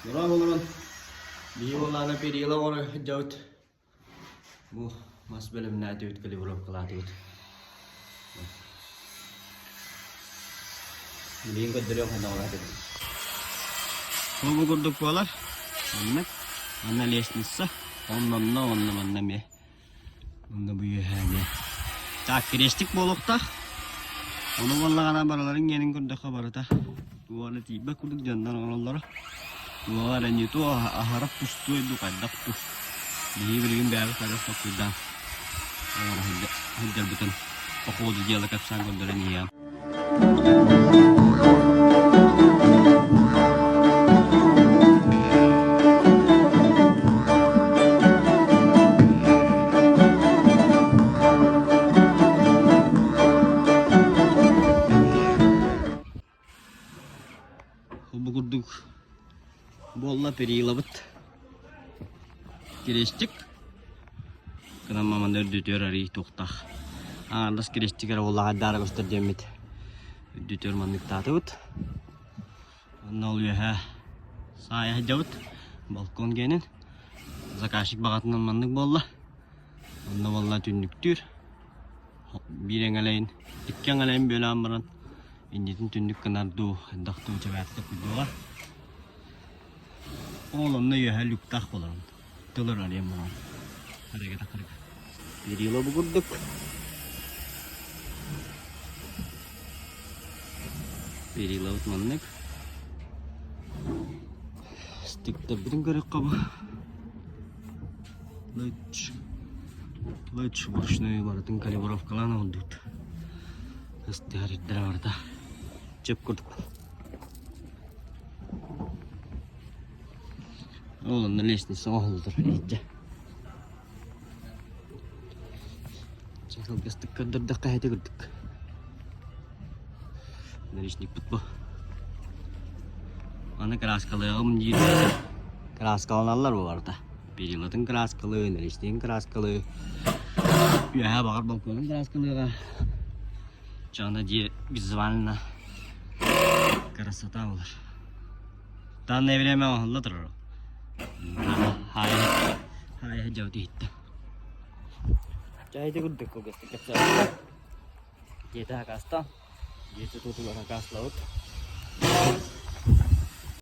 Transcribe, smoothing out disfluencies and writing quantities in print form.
Дорообо олорон биһи буоллаҕына перила оҥоро сылдьабыт. Бу мас бэлэмнээтибит, калибровкалаатыбыт. Билигин көрдөрүөх ханна Бу бу курдук буолар. Маннык. Манна лестница. Онно онно онно манна эмиэ. Онно бу үөһээ эмиэ. Так, крестик буолуохтаах. Ону буоллаҕына барыларын иэнин көрдөххө барыта туора тиийбэт курдук дьоннор оҥороллоро. Туоҕа эрэ не то аһара пустой дуу хайдах дуу. Биһиги билигин бэйэбит хайдах толкуйдаан оҥоро сылдьарбытын по ходу дела кэпсээн көрдөрөн иһиэм. Бу курдук буолла перилабыт. Крестик. Кынан маман үрдүтүөр арый туохтаах. Аҥардас крестик эрэ буоллаҕа даара көстөр диэммит. Үрдүтүөр манныктаатыбыт. Онно ол үөһэ саайа сылдьабыт. Балкон гиэнин. Заказчик баҕатынан маннык буолла. Онно буолла түннүктүүр. Биир эҥэлэйин, икки эҥэлэйин бүөлээн баран иннитин түннүк гынар дуу, хайдах дуу чэбээтэ куйдуоҕа. Ол онно үөһэ люктаах буоларын. Тылыр арыйан баран. Харыга харыга. Перила бу курдук. Перилабыт маннык. Стиктэрбитин көрүөххэ бу. Лыч, лыч вручную барытын калибровкалаан оҥордубут. Ыстыһар ирдэрэ барыта чып курдук. Ол онно лестница оҥоһуллар иһирдьэ. Чэ кылгастык көрдөрдөххө эһэти курдук. Наличникпыт бу. Аны кырааскалыаҕым диир. Кырааскаланаллар бу барыта. Перилатын кырааскалыы, наличнигын кырааскалыы. Үөһээ баҕар балконун кырааскалыаҕа. Чаана дьиэ визуально красота буолар. Данное время оҥоһулла турар. Хаайа хаайа дьабыт иһиттэ. Чайды курдук кылгастык кэпсээбит. Дьиэтэ акаастаан, дьиэтэ тутулар акааслабыт.